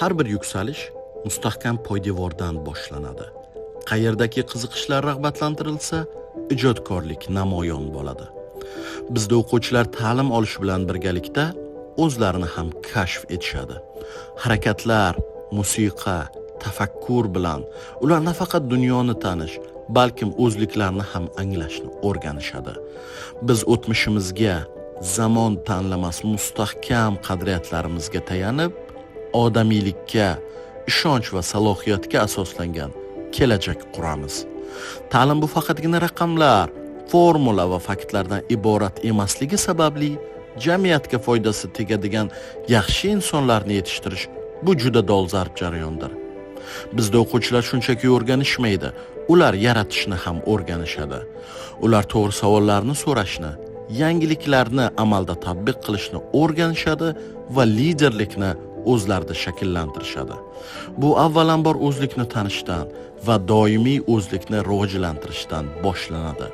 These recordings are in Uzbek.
Har bir yuksalish mustahkam poydevordan boshlanadi. Qayerdaki qiziqishlar rag'batlantirilsa, ijodkorlik namoyon bo'ladi. Bizda o'quvchilar ta'lim olish bilan birgalikda o'zlarini ham kashf etishadi. Harakatlar, musiqa, tafakkur bilan ular nafaqat dunyoni tanish, balkim o'zliklarini ham anglashni o'rganishadi. Biz o'tmishimizga, zamon tanlamas mustahkam qadriyatlarimizga tayanib, odamiylikka, ishonch va salohiyatga asoslangan kelajak quramiz. Ta'lim bu faqatgina raqamlar, formula va faktlardan iborat emasligi sababli jamiyatga foydasi tegadigan yaxshi insonlarni yetishtirish bu juda dolzarb jarayondir. Bizda o'quvchilar shunchaki o'rganishmaydi, ular yaratishni ham o'rganishadi. Ular to'g'ri savollarni so'rashni, yangiliklarni amalda tatbiq qilishni o'rganishadi va liderlikni o'zlarida shakllantirishadi. Bu avvalambor o'zlikni tanishdan va doimiy o'zlikni rivojlantirishdan boshlanadi.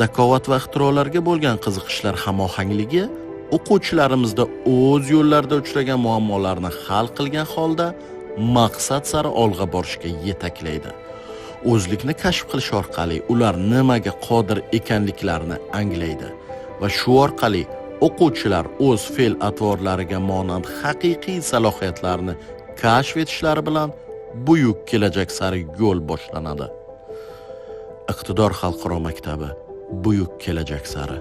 Zakovat va ixtirolarga bo'lgan qiziqishlar hamohangligi o'quvchilarimizda o'z yo'llarida uchragan muammolarni hal qilgan holda maqsad sari olg'a borishga yetaklaydi. O'zlikni kashf qilish orqali ular nimaga qodir ekanliklarini anglaydi va shu orqali o'quvchilar o'z fe'l-atvorlariga monand haqiqiy salohiyatlarni kashf etishlari bilan buyuk kelajak sari yo'l boshlanadi. Iqtidor xalqaro maktabi, buyuk kelajak sari.